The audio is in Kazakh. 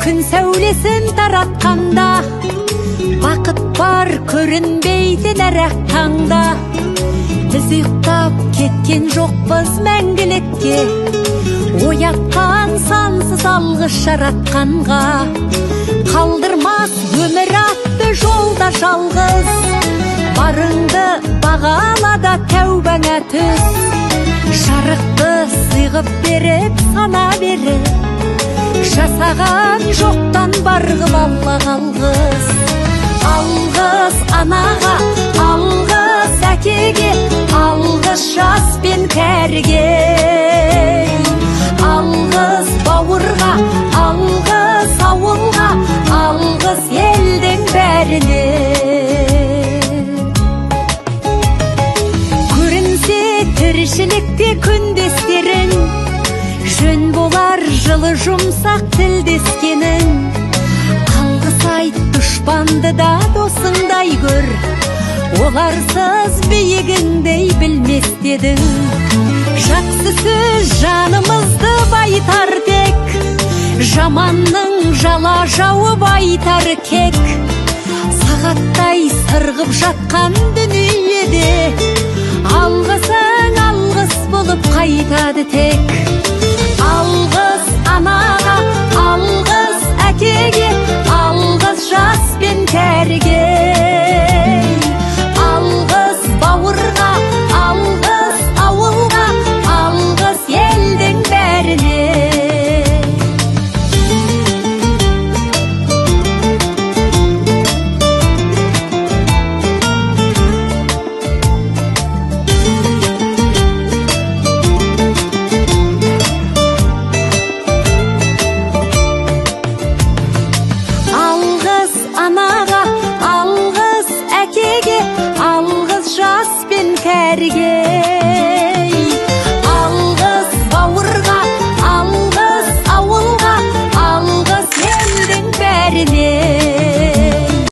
Күн сәулесін таратқанда, бақыт бар көрінбейтін әр-ақ таңда. Біз ұйықтап кеткен жоқпыз мәңгілікке, оятқан сансыз алғыс жаратқанға. Қалдырмас өмір атты жолда жалғыз, барыңды бағала да тәубаңа түс. Жарықты сыйғып беріп, сана беріп, жасаған жоқтан бар қып Аллаға алғыс. Алғыс анаға, алғыс әкеге, алғыс жас пен кәріге. Алғыс бауырға, алғыс ауылға, алғыс елдің бәріне. Көрінсе тіршілікте күндестерің, жөн болар жылы жұмсақ тілдескенің. Алғыс айт дұшпанды да досыңдай көр, оларсыз биігіңдей білмес дедің. Жақсы сөз жанымызды байытар тек, жаманның жала жауып айтар кек. Сағаттай сырғып жатқан дүниеде, алғысың алғыс болып қайтады тек. Алғыс анаға, алғыс әкеге, алғыс жас пен кәріге. Алғыс бауырға, алғыс ауылға, алғыс елдің бәріне. Алғыс анаға, алғыс әкеге, алғыс жас пен кәріге.